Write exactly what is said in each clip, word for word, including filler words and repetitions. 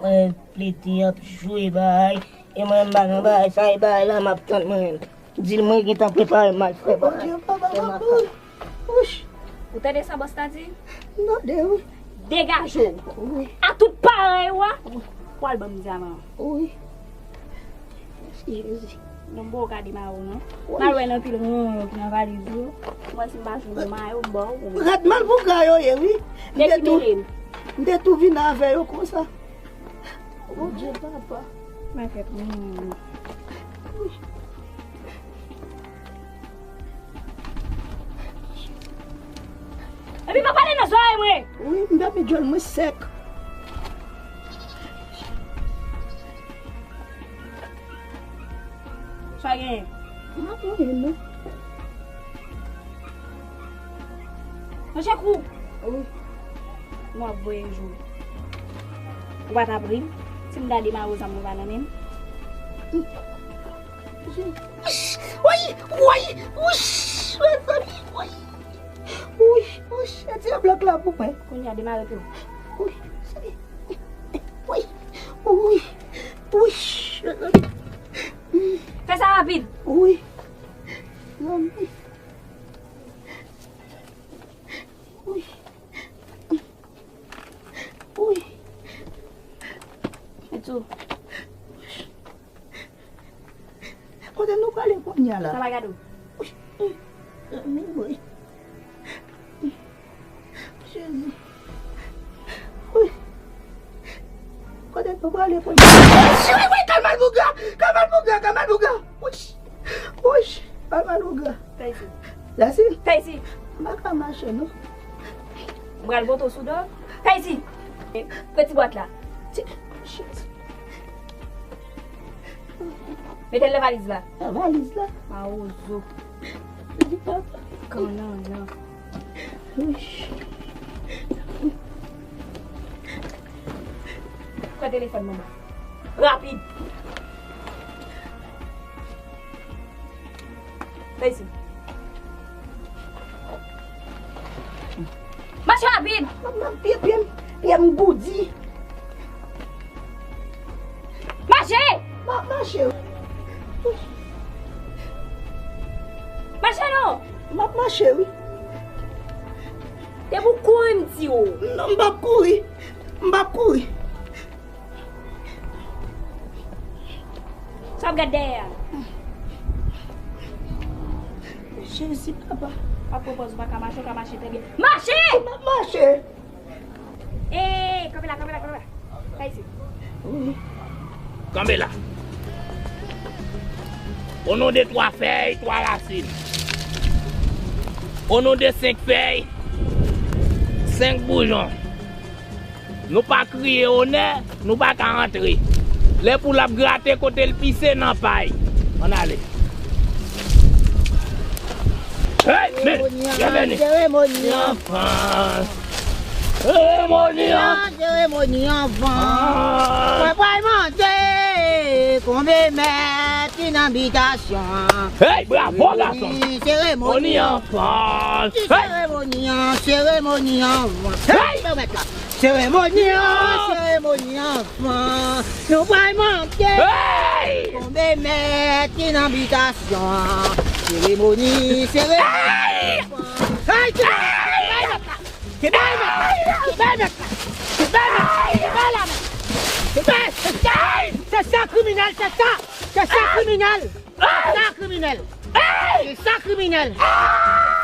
Mwen plede ap jwe bagay. E mwen m pa nan bagay sa, e bagay la m ap tann mwen. Di l mwen gentan prepare m al fè bagay. Bondye, papa, papa. Wouch. Ou tande sa bòs la di? M tande wi. Degaje w. Wi. A tout parèy ou a, ou al ban m dyaman an. Wi. Mèsi Jezi. Non, m poko ka demare w non. Wi. M al wè nan pil ronyon ki nan valiz ou. M wè si m pa jwenn yon mayo m ba w. Rad malpougra yo ye wi. M te tou, m te tou vin avè yo konsa. Bondye papa. Mwen fè pran yon. Epi pa pale nan zòrèy mwen. Wi, m fèmen djòl mwen sèk. Sa genyen? M pa konn non. Monchè kou. Wi. M ap voye jou. Ou pa t ap ri m? Si m ta demare w zam ou pa nan men m? Woy! Woy! Wouch! Mezanmi! Woy! Woy! Woy! Retire blòk la pou mwen. Kounye a demare tou. Woy! Woy! Woy! Woy! Mezanmi! Fè sa rapid! Woy! Zanmi! Woy! Woy! Etou. Kote nou prale kounye a la? Sa pa gade w. Woy! Zanmi mwen. Jezi. Wi. Kote nou prale pou... Cheri, wi, kalman bouga! Kalman bouga! Kalman bouga! Wi. Wi. Kalman bouga. Fè isi. Lasi? Fè isi. M pa ka mache, non. M pral pote w sou do. Fè isi. Pran ti bwat la. Ti... Jezi. Mete l nan valiz la. Nan valiz la? Mawozo. Di papa. Kannannan. Pran telefòn manman. Rapid. Fè isi. Mache rapid! M ap pye, pye m, pye m goudi. Mache! M ap mache wi. Mache non! M ap mache wi. Depi w kouri m di w. Non, m p ap kouri. M p ap kouri. Sa w ap gade dèyè a? Jezi, papa. W ap pran pòz ou pa ka mache, ou ka mache trè byen. Mache! M ap mache. Ee, kanpe la, kanpe la, kanpe la. Pa isit. Kanpe la. O non de twa fèy, twa rasin. O non de senk fèy, senk boujon. Nou pa kriye onè, nou pa ka antre. Lè poul ap grate kote l pise nan pay. Ann ale. Hey, men, seremoni an, seremoni an. Seremoni an. Seremoni an, seremoni an. Mwen pral mande konbyen mèt ki nan bitasyon an. Hey, bravo, gason. Seremoni an. Seremoni an. Hey. Seremoni an, seremoni an. Hey. Seremoni an, seremoni an. Nou pral mande konbyen mèt ki nan bitasyon an. Seremoni, seremoni. Hey! Hey! Kenbe mèt la! Kenbe mèt la! Kenbe mèt la! Kenbe mèt la! Kenbe la, mèt! Kenbe! Se sa! Se sa, kriminèl! Se sa! Se sa, kriminèl! Se sa, kriminèl! Se sa, kriminèl! Se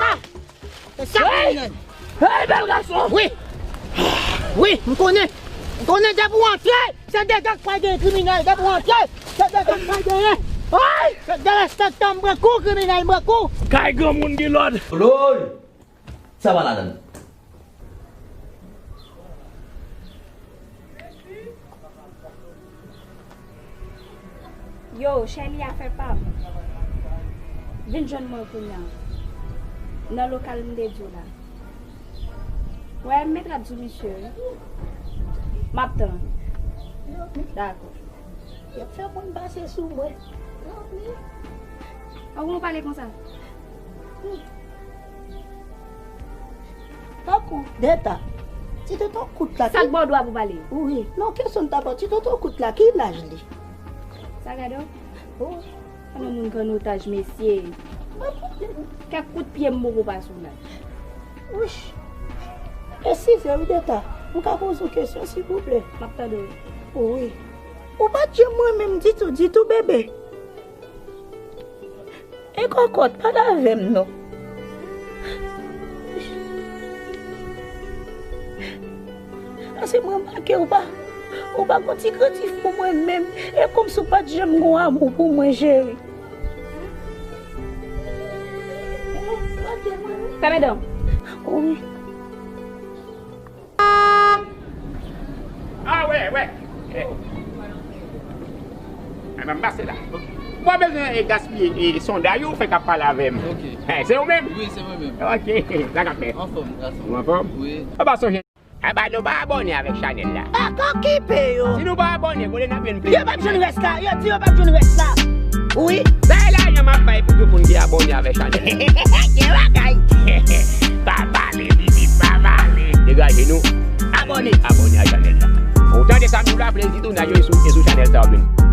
sa! Se sa, kriminèl! Hey, bèl gason! Wi! Wi, m konnen! M konnen depi w antre, se dega k pral genyen, kriminèl! Depi w antre, se dega k pral genyen! Ay! Se derespektan, m pran kou, kriminèl, m pran kou! Kay granmoun gen lòd! Lòd! Sa pa ladan. Yo, Shelly, afè pa m. Vin jwenn mwen kounye a. Nan lokal m te di w la. Wè, m mèt ap di w misye wi. M ap tann. Dakò. Y ap fè moun pase sou mwen. An, ou pale konsa? Tankou deta. Ti tonton kout la. Sa k ba w dwa pou pale? Wi. Non, kesyon m ta ba w. Ti tonton kout la, ki laj li? Sa gade w? Oh. An nou moun k an otaj, mesye. Kèk kout pye m poko pa sou laj. Wouch. E sizè wi, Deta. M ka poze w kesyon, silvouplè? M ap tande w. Wi. Ou pa t janm renmen m ditou, ditou, bebe. E kòkòt, pale avè m non. Paske mwen remake ou pa, ou pa gon ti krentif pou mwen menm. E kòmsi ou pa t janm gon amou pou mwen, cheri. Fèmen dan. Wi. Ah, wè, wè. Eh. Eh, m ap pase la. Ou pa bezwen, eh, gaspiye, eh, sonda yo, fè k ap pale avè m. Ok. Eh, se ou menm? Wi, se mwen menm. Ok, sa k ap fèt? Anfòm, gason. Ou anfòm? Wi. Ou pa sonje? Aba, nou pa abòne avèk chanèl la. Pako kipe yo. Si nou pa abòne, kote n ap jwenn plis? Yo p ap jwenn rès la. Yo di yo p ap jwenn rès la. Wi. Bay lajan m ap bay pou tout moun ki abòne avèk chanèl la. Gen bagay. Pa pale, Bibi, pa pale. Degaje nou. Abòne. Abòne a chanèl la. Ou tande sa m di w la, plezi tou, n a jwenn sou, sou chanèl sa w vin.